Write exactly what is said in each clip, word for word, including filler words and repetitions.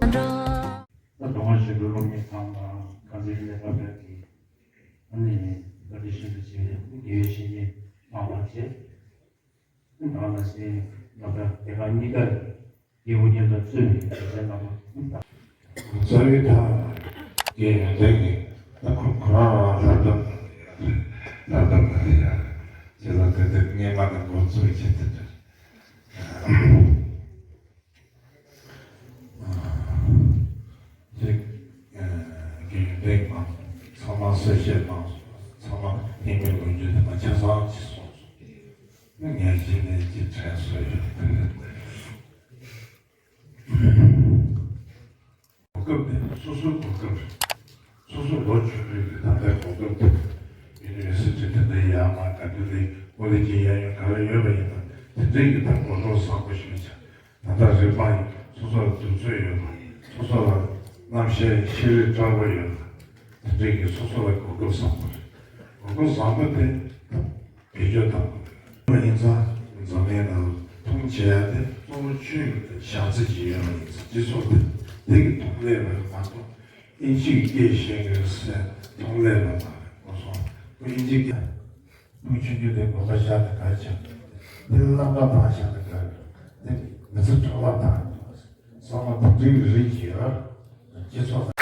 ད་གདོང་པ་ཞིག་ཏུ་སློབ་གཉེར་ཁང་དང་ཁང་ཚན་ལས་ཀ་བྱེད་མཁན་གྱི་ཨ་ནི་བཀའ་དྲིན་ཆེན་པོ་བྱས་དགེ་བའི་བཤེས་གཉེན་མང་བ་བྱས། ནང་ལ་སེ་ང་ད་དེ་ག་གཉིས་ཀ་སྐྱེས་བུ་གཉེན་དང་བཙུན་མི་གི་སེ་ལ་མ་རྩ་བའི་ཐག་གི་ཡོན་ཏན་གྱི་ད་ཁོ་ཁོ་རང་རང་ལྷ་ལྡན་ལྷ་ལྡན་ལ་ཡ་ཁྱེད་ལ་དེ་དེ་སྔས་མ་ནས་འགོ་ཚུགས་བྱེད་དེ་དེ། ཅིག་གི་འདེགས་གནང་། ཚང་མ་གསལ་བཤད་གནང་། ཚང་མ་སྙིང་མའི་ལོ་རྒྱུས་དེ་དང་ཆ་ཚང་ཅིག་གསུངས་སོང་། ངས་གཞི་ནས་ཅིག་དྲན་གསོ་ཡོད། གོ་སྐབས་དེ་སོ་སོའི་གོ་སྐབས་རེད། སོ་སོ་ལོ་ཆུང་དུས་ཀྱི་ད་ལྟའི་གོ་སྐབས་དེ་ཡུ་ནི་ཝར་སི་ཊི་དེ་འདྲའི་ཡར་མར་ག་དུས་ལས་ཀོ་ལེ་ཇི་གཡས་གཡོན་ག་ལ་ཡོད་པ་ཡིན་ན་དེ་འདྲའི་གི་ད་གོ་རྟོགས་བཟང་པོ་ཞིག་བྱ། ད་ལྟ་རིག་པ་ཡིན་སོ་སོ་ལ་དུས་ཚོད་ཡོད་པ་སོ་སོ་ལ་རྣམ་ཤེས་ཤེས་རིག་དྲག་པོ་ཡོད་པ་དེ་འདྲའི་གི་སོ་སོ་ལ་གོ་སྐབས་བཟང་པོ་རེད། གོ་སྐབས་བཟང་པོ་དེ་ད་བེད་སྤྱོད་བཏང་དགོས། ཡིན་ཙང་འཛམ་གླིང་ནང་ལ་མཐོང་བྱེད་ཡ་དེ་གཙོ་བོ་ཆོས་ཀྱི་ཞག་རྩི་ཅིག་ཡོད་པ་ཡིན་ཙང་སྤྱི་ཚོགས་དེ་དེ་གི་མཐོང་ལས་པ་མ་གཏོགས་ཨིན་ཇིའི་སྐད་ཤེས་མཁན་སེ་མཐོང་ལས་པ་མ་རེད་གོ་སོང་། ཁོ་ཨིན་ཇི་སྐད། ཕྲུ་གུ་ཆུང་ཆུང་དེ་དགོན་པ་བཞག་ནས་ག་རེ་བྱ། དེ་བསླབ་པ་བཏང་བཞག་ནས་ག་རེ། དེ་མི་ཚེ་འཕྲོ་བརླག་བཏང་། བསམ་བློ་དེ་འདྲའི་རིགས་ཀྱི་ཡོད། སྤྱི་ཚོགས།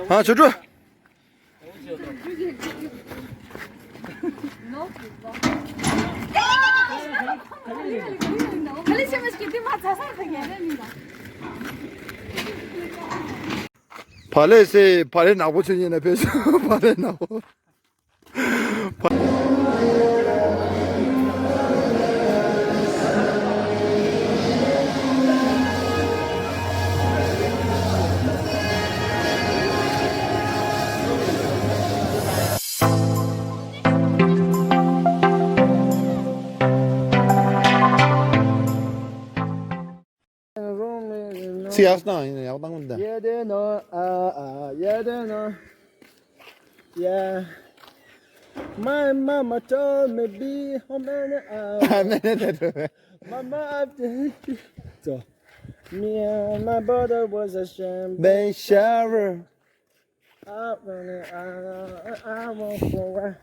ཨ་ཆོས་གྲུ། བ་ལེ་སེ་བ་ལེ་ནག་པོ་ཆོས་ཉིད་ན་ཕེབས་ཤོག་བ་ལེ་ནག་པོ། སི་ཡག་སྣང་ཡིན་ཡག་བཏང་མི་འདུག Yeah, they know, ah, ah, yeah, they know. Yeah. My mama told me be home in an hour. Mama, I did. So, me and my brother was a champagne shower. I, I, I, I won't go away.